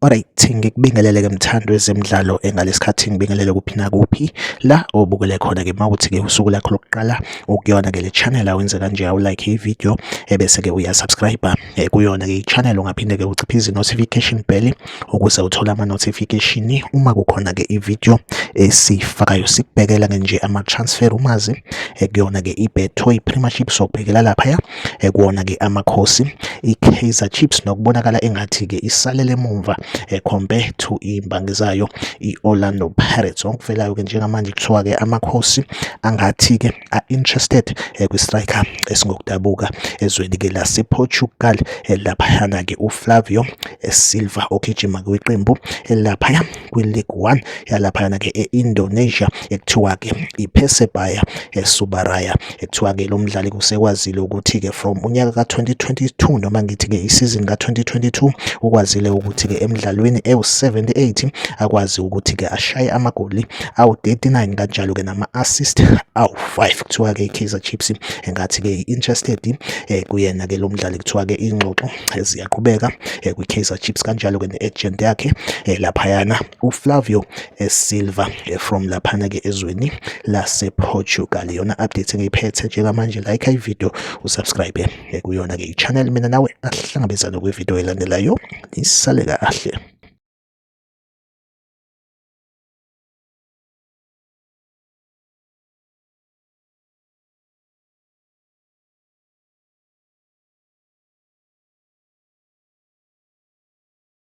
Alright, ngikubingelele-ke mthandi wezemidlalo engalesikhathi ngibingelele kuphi nakuphi la obukele khona-ke uma kuthi-ke usuku lakho lokuqala ukuyona-ke le channel awenze kanje awulike i-video ebese-ke uyasubscribe kuyona-ke i-channel. Ungaphinde-ke uciphize i-notification bell ukuze uthole ama-notification uma kukhona-ke i-video esiyifakayo. Sikubhekela-ke nje ama-transfer umazi kuyona-ke i-Betway Premiership, sokubhekela laphaya kuwona-ke Amakhosi i-Kaizer Chiefs nokubonakala engathi-ke isalele emumva compare to iy'mbangi zayo i-Orlando Pirates. Okuvelayo-ke njengamanje kuthiwa-ke Amakhosi angathi-ke a-interested kwi-striker esingokudabuka ezweni-ke lase-Portugal laphayana-ke uFlavio Silva ogijima kwiqembu laphaya kwi-League One yalaphayana-ke e-Indonesia ekuthiwa-ke iPersebaya Surabaya. Ekuthiwa-ke lo mdlali kusekwazile ukuthi-ke from unyaka ka-2022, noma ngithi-ke isizini ka-2022, ukwazile ukuthi-ke emdlalweni ewu-78 akwazi ukuthi-ke ashaye amagoli awu-39, kanjalo-ke nama-assist awu-5. Kuthiwa-ke i-Kaizer Chiefs engathi-ke i-interested kuyena-ke lo mdlali. Kuthiwa-ke iy'ngxoxo ziyaqhubeka kwi-Kaizer Chiefs, kanjalo-ke ne-agent yakhe laphayana uFlavio Silva from laphana-ke ezweni lase-Portugal. Iyona update engiyiphethe njengamanje. Like i-video, usubscribe kuyona-ke i-channel. Mina nawe asihlangabezane kwividiyo elandelayo. Nisale kahle.